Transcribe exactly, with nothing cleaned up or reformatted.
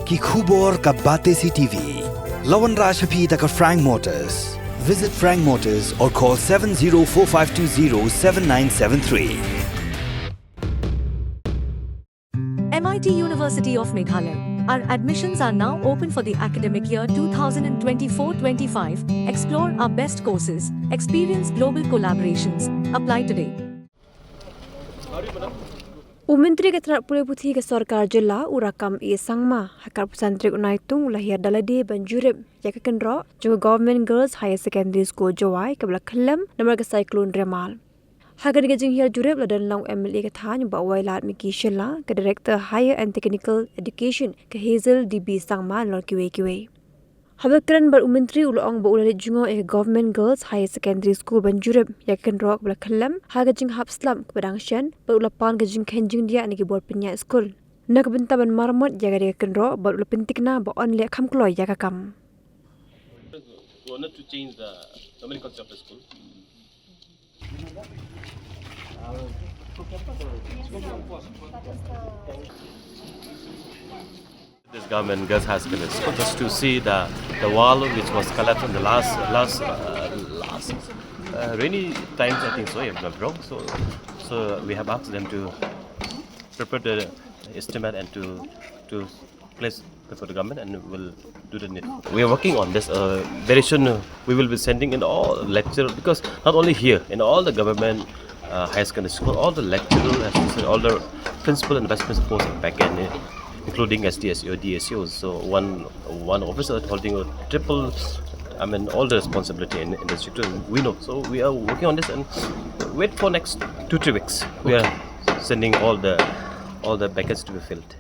Ki khubor ka Batesi TV. La wanrah sha phi da ka Frank Motors. Visit Frank Motors or call seven zero four five two zero seven nine seven three. M I T University of Meghalaya. Our admissions are now open for the academic year two thousand twenty-four twenty-five. Explore our best courses, experience global collaborations. Apply today. U Myntri ka tnat pule puthi ka Sorkar Jylla, u Rakkam A Sangma, ha ka arphew san tarik u Naitung u la hiar da lade ban jurip ïa ka kynroh jong ka Government Girls Higher Secondary School Jowai kaba la khyllem namar ka Cyclone Remal. Ha kane ka jinghiar jurip la don lang u M L A ka thaiñ Bah Wailadmiki Shylla, ka Director Higher and Technical Education ka Hazel D B Sangma, nalor kiwei kiwei. Haba kren bad u Myntri u la ong ba u la leit jngoh ïa ka Government Girls Higher Secondary School ban jurip ïa ka kynroh kaba la khyllem ha ka jinghap slap kaba dang shen, bad u la pan ka jingkheiñ jingdiah na ki bor pynïaid skul na ka bynta ban maramot ïa kane ka kynroh, bad u la pynthikna ba yn leh kham kloi ïa ka kam. We wanted to change the nomenclature of the school. This Government Girls High Secondary School, just to see the, the wall which was collapsed in the last, last, uh, last, uh, rainy times, I think so, if I'm not wrong. So, so we have asked them to prepare the estimate and to, to place before the government, and we'll do the needful. We are working on this. Uh, very soon, uh, we will be sending in all lecturer, because not only here, in all the government, uh, higher secondary school, all the lecturer, assistant, all the principal and vice principal posts are vacant, uh, including S D, S E, D S E Os. So one, one officer holding a triple, I mean, all the responsibility in, in the district. We know. So we are working on this and wait for next two, three weeks. We are sending all the, all the vacancies to be filled.